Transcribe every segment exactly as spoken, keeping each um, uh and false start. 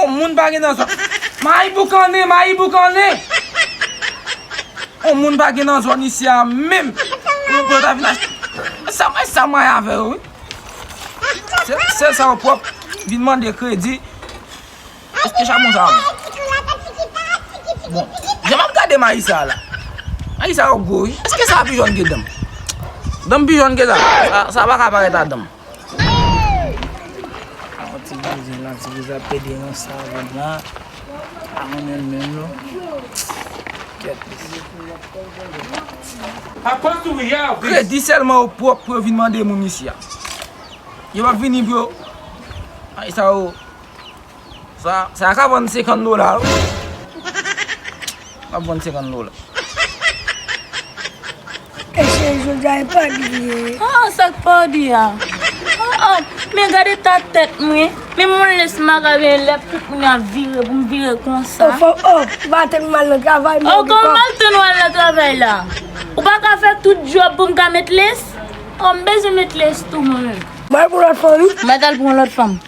Yon moun pa gen nan zòn. Mayi boukannen, mayi boukannen. Yon moun pa gen nan zòn isi a menm. Pou, pou yo ta vin achte. Sa, sa mwen avè yo, wi. Se, se sa yo pwòp vin mande kredi. Èske chabon sa a bon? Bon, jan m ap gade mayi sa a la. Mayi sa yo gwo, wi. Èske sa a pi jòn ke dan m? Dan m pi jòn ke sa. Sa, sa pa ka parèt a dan m. Yon ti bouzen la, ti bouzen ap pede yon savon la. Pa konnen l menm non. Kèt mesye. Kredi sèlman yo pwòp pou yo vin mande moun isi a. Yo p ap vini pou yo. Ay, sa yo. Sa, sa ka vann senkant dola, wi. Ka vann senkant dola. Èske jodi a e pa li ye? Ah, sa k pa di a? Ah, ah, men gade ta tèt mwen. Men moun lès m a ka gen lè tout moun ap vire pou m vire konsa. Oh, fò, oh, m pa tann m al nan travay, men. Oh, kòman m al tann w al nan travay la? Ou pa ka fè tout djòb pou m ka met lès? Oh, m bezwen met lès tou mwen menm. M al pou lòt fanm, wi. M al pou yon lòt fanm.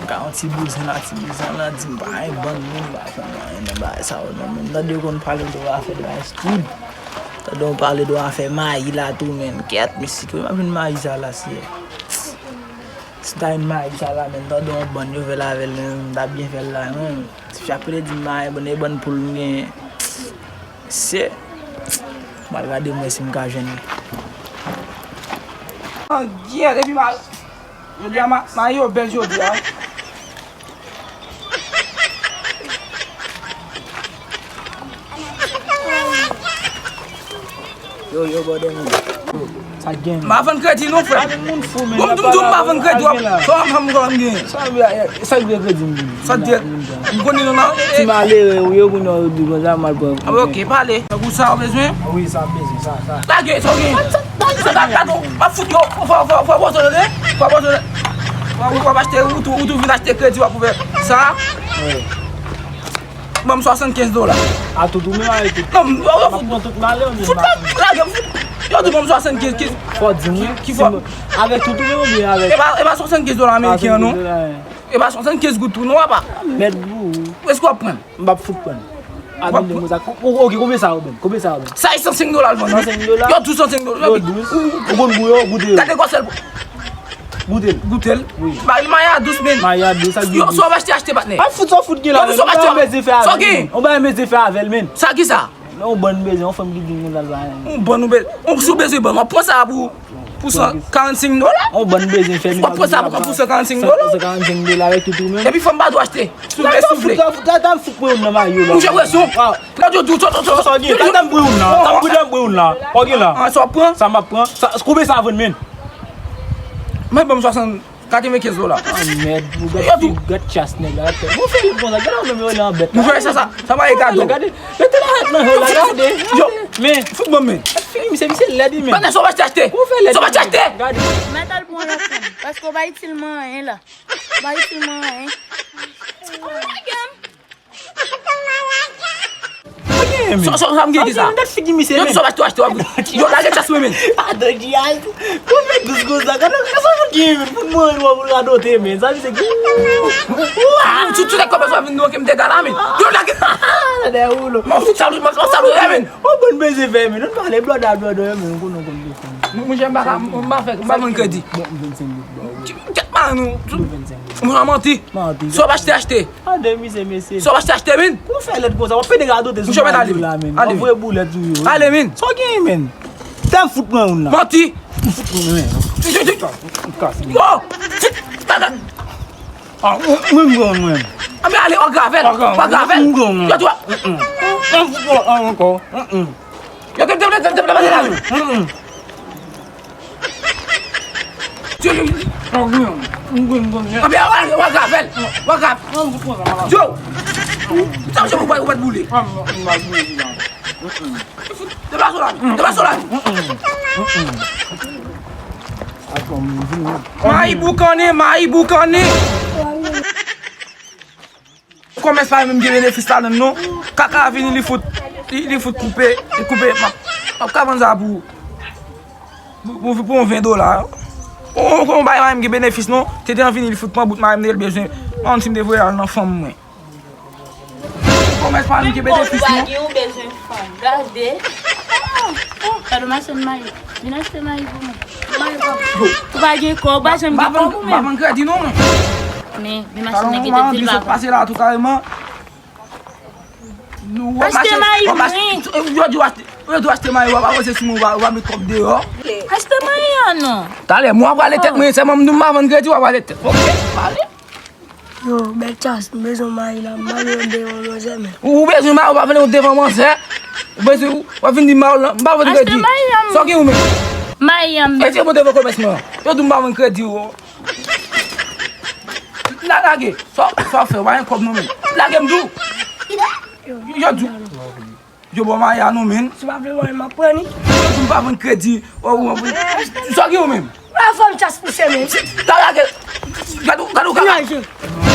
M ka yon ti bouzen la, ti bouzen la, di m pa gen bann moun, m pa konn anyen nan bagay sa yo non, men m tande yo konn pale de afè dry food. Tande yo pale de afè mayi la tou, men kèt, mesye, kote m ap jwenn mayi sa la, seyè? Si m ta jwenn mayi sa la, men tande yon bann yo fè l avè l, men m ta byen fè l la, men si chak kote di m mayi, bann, e bann poul m genyen, mesye, m al gade mwen si m ka jwenn li. An gyèt, epi ma Jodi a, ma, mayi yo bèl jodi a. Yo, yo, bòdè moun. Sa gen. M pa vann kredi non, frè. Avèk moun fou, men. Bon, m di w m pa vann kredi, w ap, sa w ap fè m gen. Sa vle, sa vle kredi m. Sa te, m konnen nou nan. Ti malere, wi, yo konnen yo di konsa, m al pran. Ah, ok, pale. Tankou sa w bezwen? Wi, sa m bezwen, sa, sa. Lage, sa w gen. Sa, sa, sa, m ap fout yo. Fò, fò, fò, fò, fò, fò, fò, fò, fò, fò, w ap achte, ou tou, ou tou vin achte kredi, w ap ouvè. Sa? Wi. Ban m swasannkenz dola. A tout ou menm avèk tout. Non, yo, yo fout. M ap pran tout malè, men. Fout la, lage m fout. Yo di ban m swasannkenz, ki, fò di m, wi. Ki fò? Avèk tout ou menm oubyen avèk. E pa, e pa swasannkenz dola ameriken an, non. E pa swasannkenz goud tou non, papa. Mèt gou. Èske w ap pran? M p ap fout pran. Abin de mouza. Ok, konbyen sa yo ban m? Konbyen sa yo ban m? Sa e san senk dola l vann. San senk dola? Yo, tou san senk dola. Yo, douz. Ou konn gou yo, goute l. Gade gwa sèl. Goute l. Goute l. Wi. Ba, li mayi a dous, men. Mayi a dous, sa yo, sa w achte, achte, patnè. Pa fout, sa w fout gen la, men. Sa w achte, sa w gen. On ba mezi fè avè l, men. Sa ki sa? Non, on bann bezwen, on fanm ki di m konsa l pa. On bann ou bezwen. Si w bezwen bann, w ap pran sa pou Pou san karannsenk dola? On bann bezwen fè. W ap pran sa pou, pou san karannsenk dola? San karannsenk dola avèk tout ou menm. Epi fanm pa dwe achte. Souvle, souvle. Tata m fout pran youn nan mayo la. Mouche pran sou. Gade yo di w, tata m pran youn nan. Tata m pran youn nan. Ou gen la? An, sa w pran? Sa m ap pran. Sa, konbyen sa vann men? Mwen ban m swasannkatrevennkenz dola. Ah, mèd. Ou gad fi, gad chas nèg la fè. Ou fè l konsa. Gade ou menm yo nan bèt la. Mouche sa, sa, sa pa egado. Gade. Mete la rèt nan yo la, gade. Yo. Men. Fout ban m men. Fi, misye, misye lèd, men. Pandan sa w pa achte, achte. Ou fè lèd. Sa w pa achte, achte. Gade. Mèt al pou yon lòt fanm. Paske w pa itil mwen anyen la. W pa itil mwen anyen. Ou lage m. Sa, sa, sa m gen ki sa? Gade figi misye, men. Yo, sa w achte, achte. Yo, lage chas mwen, men. Adan, G I. Ou fè dous konsa. Gade, gade sa fout gen, men. Fout mwen, ou radote, men. Sa, misye gen. Waw, sou tout lè kòmans wè vin nou ke m te gala, men. Yo, lage. Dèyè ou, lo. Mwen fout sa, mwen sa, men. Ou konn bezwen fè, men. Nou pale blòda, blòda, men. Ou konn, ou konn bezwen. Mwen, mwen, m pa ka, m pa fè, m pa vann kredi. Bon, vennsenk goud, bon, wi. Kèt pa nou. Vennsenk goud. Mwen manti. Manti. Sa w achte, achte. Ande, misye, mesye. Sa w achte, achte, men. Ou fè lèd konsa, w ap pede radote sou mayo la, men. W ap voye boulèt sou yo. Ale, men. Sa w gen, men. Tè m fout pran youn la. Manti. M fout pran youn, men. Yo! Ah, mwen, mwen, mwen. Anben ale, w ap grave l. W ap grave l. Yo, twa. Mm, mm. Mwen fout pran ankò. Mm, mm. Yo, te, te, te, te, te, te, te, te. Mm, mm. Yo, yo, yo. Anben w ap grave l. W ap grave. Yo. Sa w ap boule. Deplase w la. Deplase w la. Mayi boukannen, mayi boukannen. Kòmès pa menm gen benefis ladan l non. Kaka a vini, li fout, li, li fout koupe, li koupe. M ap, m ap ka vann sa pou, pou, pou, pou yon ven dola. Ou, ou, ou bay mari m gen benefis non. Tenten an vini li fout pran bout mari m, li bezwen. Mwen si m te voye al nan fanm mwen. Komès pa m ki benefis non. Gen ou bezwen fanm. Gade. Gade machann mayi. Vin achte mayi pou mwen. Ou pa gen kò, ou pa janm gen kò ou menm. M pa vann kredi non mwen. Men, men machann nèg te di l pa vann. Pase la tou kareman. Achte mayi mwen. Yo di w achte, yo di w achte mayi, w ap avanse sou mwen, w ap met kòb deyò. Achte mayi an non. Talè, mwen ap rale tèt mwen, sèlman m di w m pa vann kredi, w ap rale tèt. Ok, ale. Yo, bèl chas, m bezwen mayi la, m pa vle yon devan manzè men. Ou bezwen mayi, ou pa vle yon devan manzè. Ou bezwen, ou ap vin di mayi la, m pa vann kredi. Achte mayi an. Sa w gen ou menm? Mayi an. E se bon devan komès mwen. Yo di m pa vann kredi ou. La lage. Sa, sa w fè, ou pa gen kòb non men. Lage m di w. Yo di w. Yo bon mayi a non men. Si w pa vle mayi, m ap pran li. Yo di m pa vann kredi. Sa w gen ou menm? Mwen fè m chas pouse men. La lage. Gade w, gade w, gade w.